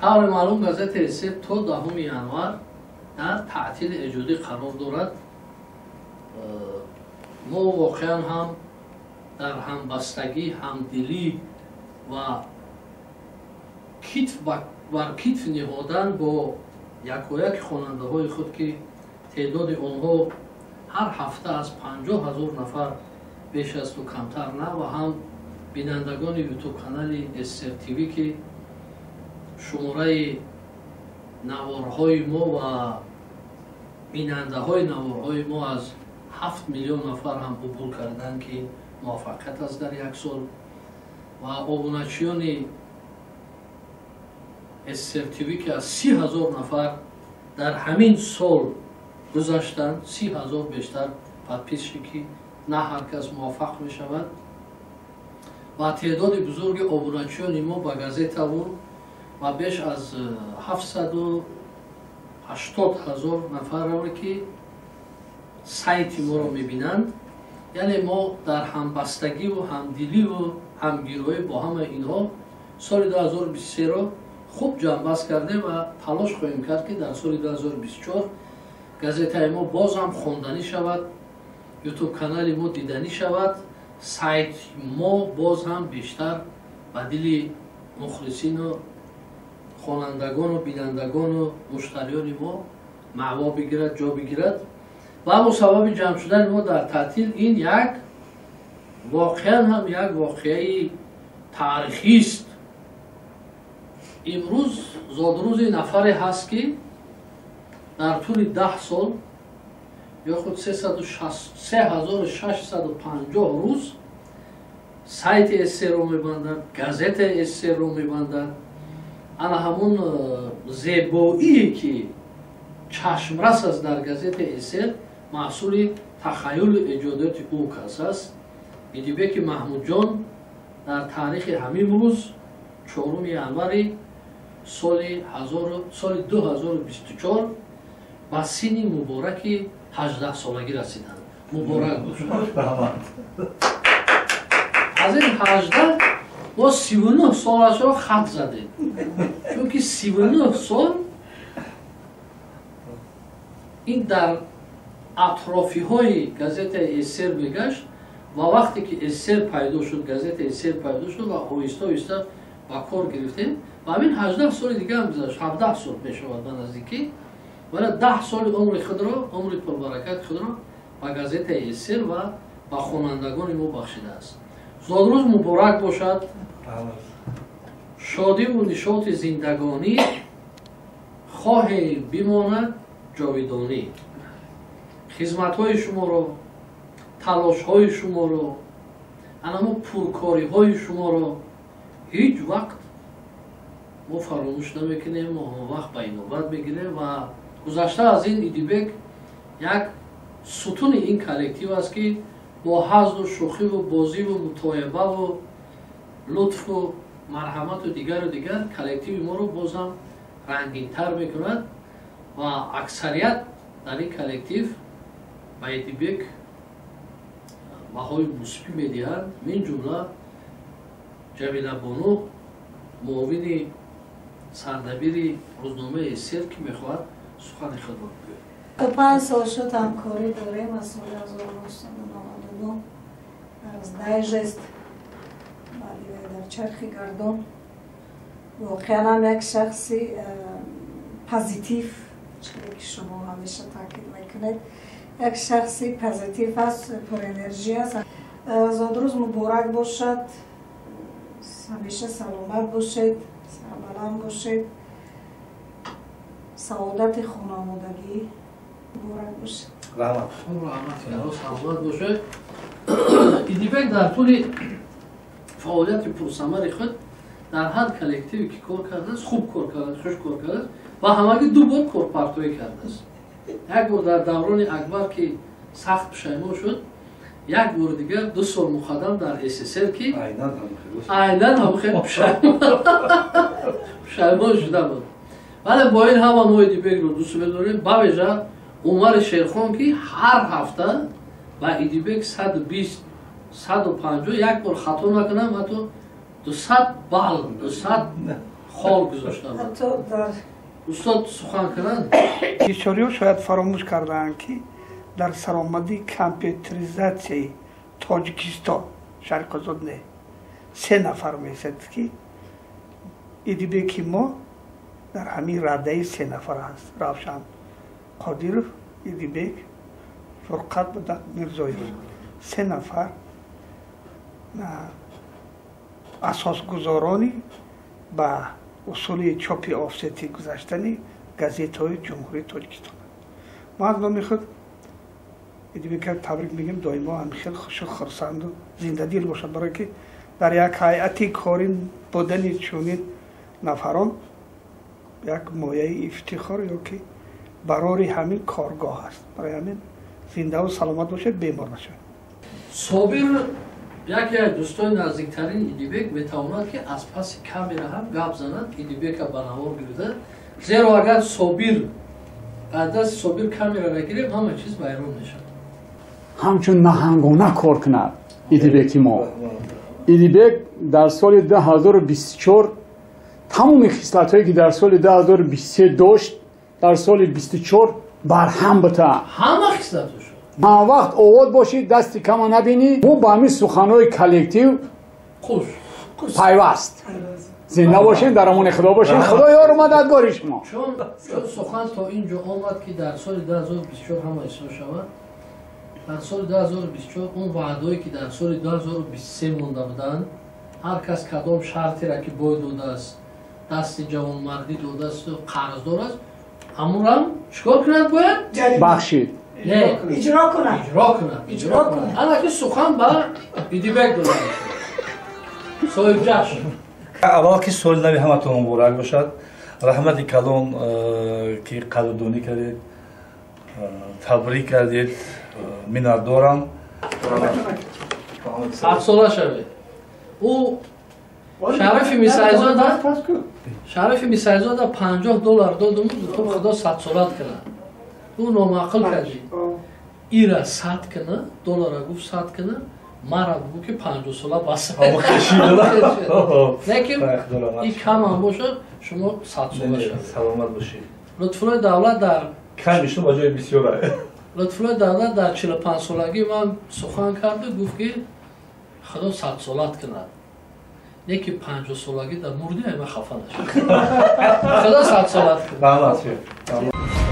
Тавре маълум, газетаи СССР то 10 январ дар таътили эҷодӣ қарор дорад. Мо воқеан ҳам дар ҳамбастагӣ, ҳамдилӣ ва китф бар китф ниҳодан бо якояки хонандаҳои худ, ки теъдоди онҳо ҳар ҳафта аз 50 000 нафар беш асту камтар на, ва ҳам бинандагони ютуб-канали СССР ТВ, ки шумораи наворҳои мо ва бинандаҳои наворҳои мо аз 7 миллион нафар ҳам убур карданд, ки муваффақият аст дар як сол, ва обуначиёни СССР ТВ, ки аз 30 000 нафар дар ҳамин сол гузаштанд, 30 000 бештар подписчики, на ҳар кас муваффақ мешавад, ва теъдоди бузурги обуначиёни мо ба газетаву ва беш аз 780 000 нафарро, ки сайти моро мебинанд, яъне мо дар ҳамбастагиву ҳамдиливу ҳамгироӣ бо ҳамаи инҳо соли 2023-ро хуб ҷамъбаст кардем ва талош хоҳем кард, ки дар соли 2024 газетаи мо боз ҳам хонданӣ шавад, ютуб-канали мо диданӣ шавад, сайти мо боз ҳам бештар ба дили мухлисину хонандагону бинандагону муштариёни мо маъво бигирад, ҷо бигирад. Ва аммо сабаби ҷамъ шудани мо дар таътил ин як воқеан ҳам як воқеаи таърихист. Имрӯз зодрӯзи нафаре ҳаст, ки дар тӯли 10 сол ё худ 3650 рӯз сайти СССР-ро мебандад, газетаи СССР-ро мебандад. Ана ҳамун зебоие, ки чашмрас аст дар газетаи СССР, маҳсули тахаюлу эҷодиёти ӯ кас аст. Идибеки Маҳмудҷон дар таърихи ҳамин рӯз, 4 январи соли 2024, ба синни мубораки 18-солагӣ расиданд. Муборак бошад! Аз ин 18 мо 39 солашро хат задем, чунки 39 сол ин дар атрофиҳои газетаи СССР мегашт. Ва вақте ки СССР пайдо шуд, газетаи СССР пайдо шуд ва оҳиста оҳиста ба кор гирифтем, ва ҳамин 18 соли дига ҳам гузашт, 17 сол мешавад ба наздикӣ, вале 10 соли умри худро, умри пурбаракати худро ба газетаи СССР ва ба хонандагони мо бахшидааст. Зодрӯз муборак бошад! Шодиву нишоти зиндагонӣ хоҳе бимонад ҷовидонӣ. Хизматҳои шуморо, талошҳои шуморо, анамо пуркориҳои шуморо ҳеҷ вақт мо фаромӯш намекунем, мо ҳамавақт ба инобат мегирем. Ва гузашта аз ин, Идибек як сутуни ин коллектив аст, ки бо ҳазлу шӯхиву бозиву мутоибаву лутфу марҳамату дигару дигар коллективи моро бозам рангинтар мекунад. Ва аксарият дар ин коллектив ба Идибек баҳои мусбӣ медиҳанд, мин ҷумла Ҷамилабону, муовини сардабири рӯзномаи СССР, ки мехоҳад сухани худро бигӯяд. То 5 сол шуд ҳамкорӣ дорем, аз соли 1999 аз Дайжест, баъди дар чархи гардон. Воқеан ҳам як шахси позитив, чизе ки шумо ҳамеша таъкид мекунед, як шахси позитив аст, пурэнергия аст. Зодрӯз муборак бошад! Ҳамеша саломат бошед, сарбаланд бошед, саодати хонаводагӣ муборак бошад. Раҳмат. Раҳмат, саломат бошед. Идибек дар тӯли фаъолияти пурсамари худ дар ҳар коллективе ки кор кардааст, хуб кор кардааст, хуш кор кардааст ва ҳамагӣ ду бор корпартоӣ кардааст. Як бор дар даврони Акбар, ки сахт пушаймон шуд, як бори дигар 2 сол муқаддам дар СССР, ки айнан ҳам хел пушаймон шуда буд. Вале бо ин ҳама мо Идибекро дӯст медорем, бавижа Умари Шерхон, ки ҳар ҳафта ба Идибек 120, 150, як бор хато накунам, ҳатто 200 балл, 200 Хол гузошта буд. Устод сухан кунанд. Бисёриҳо шояд фаромӯш кардаанд, ки дар саромади компютеризатсияи Тоҷикистон, Шарқозод не, се нафар месад, ки Идибеки мо дар ҳамин радаи се нафар аст: Равшан Қодиров, Идибек, Фурқат Мирзоев. Се нафар асосгузорони ба усули чопи офсетӣ гузаштани газетаҳои Ҷумҳурии Тоҷикистон. Мо аз номи худ Идибека табрик мегӯем, доимо ҳамин хел хушу хурсанду зиндадил бошад, барое ки дар як ҳайати корӣ будани чунин нафарон як мояи ифтихор ё ки барори ҳамин коргоҳ аст. Барои ҳамин зиндаву саломат бошед, бемор нашавед. Собир, яке аз дӯстони наздиктарин Идибек, метавонад, ки аз паси камера ҳам гап занад, Идибека ба навор гирифта, зеро агар Собир аз дасти Собир камера нагирем, ҳама чиз вайрон мешавад. Ҳамчун наҳангона кор кунад Идибеки мо. Идибек дар соли 2024 тамоми хислатҳое, ки дар соли 2023 дошт, дар соли 24 барҳам бита. Ҳама хислатошо. Ҳама вақт овод бошӣ, дасти кама набинӣ. Мо ба ҳамин суханҳои коллектив хуш пайваст зинда бошем, дар амони Худо бошем. Худо ёру мададгори шумо. Чун сухан то ин ҷо омад, ки дар соли 2024 ҳама ислоҳ шавад, дар соли 2024 он ваъдое, ки дар соли 2023 монда буданд, ҳар кас кадом шартера ки бой додааст, дасти ҷавонмардӣ додааст, қарздор аст, ҳамонам чикор кунад бояд? Бахшид. Не, иҷро кунад. Иҷро кунад, иҷро кунад. Ана ки сухан ба Идибек дода соҳибҷашн. Аввал ки соли нави ҳаматон муборак бошад. Раҳмати калон, ки қадрдонӣ кардед, табрик кардед, миннатдорам. 100 сола шавед. Ӯ Шарафи Мисайзода, Шарафи Мисайзода 50 доллар додум, гуфтум, Худо садсолат кунад. Ӯ номаъқул кардӣ, ира сад кина доллара, гуфт, сад кина, мара бугӯ, ки 50 сола бас. Лекин и камам бошад, шумо садсола шавед. Саломат бошед. Лутфуллои Давлат дар Ками шумо ҷои бисёр. Лутфуллои Давлат дар 45 солагӣ ман сухан карду, гуфт, ки Худо садсолат кунад, не ки 50 солагӣ дар мурди, ай ман хафа нашуд. Худо садсолат кунад. Раҳмат.